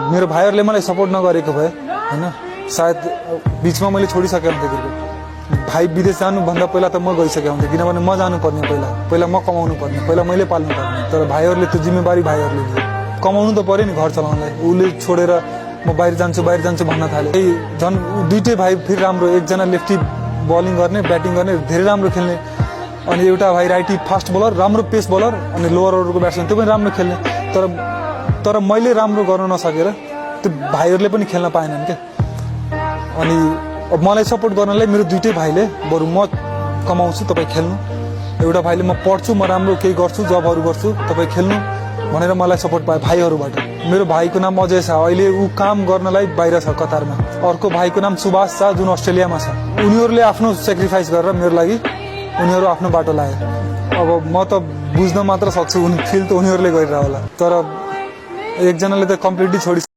मेरो भाइहरूले मलाई सपोर्ट नगरेको भए हैन सायद बीचमा मैले छोडिसकेँ हुन्थेँ क्रिकेट। भाइ विदेश जानुभन्दा पहिला त म गइसकेँ हुन्थेँ, किनभने म जानुपर्ने पहिला म कमाउनु पर्ने, पहिला मैले पाल्नु पर्ने। तर भाइहरूले त्यो जिम्मेवारी भाइहरूले लिए। कमाउनु त पर्यो नि घर चलाउनलाई। उसले छोडेर म बाहिर जान्छु भन्न थाले। झन् दुईटै भाइ फेरि राम्रो, एकजना लेफ्टी बलिङ गर्ने ब्याटिङ गर्ने धेरै राम्रो खेल्ने, अनि एउटा भाइ राइटी फास्ट बलर राम्रो पेस बलर, अनि लोवर अर्डरको ब्याट्सम्यान त्यो पनि राम्रो खेल्ने। तर मैले राम्रो गर्न नसकेर त्यो भाइहरूले पनि खेल्न पाएनन् क्या। अनि अब मलाई सपोर्ट गर्नलाई मेरो दुईटै भाइले बरु म कमाउँछु तपाईँ खेल्नु, एउटा भाइले म पढ्छु म राम्रो केही गर्छु जबहरू गर्छु तपाईँ खेल्नु भनेर मलाई सपोर्ट पाए भाइहरूबाट। मेरो भाइको नाम अजय छ, अहिले ऊ काम गर्नलाई बाहिर छ कतारमा। अर्को भाइको नाम सुभाष छ जुन अस्ट्रेलियामा छ। उनीहरूले आफ्नो सेक्रिफाइस गरेर मेरो लागि उनीहरू आफ्नो बाटो लाए। अब म त बुझ्न मात्र सक्छु, फिल त उनीहरूले गरेर होला। तर एकजनाले त कम्प्लिटली छोडी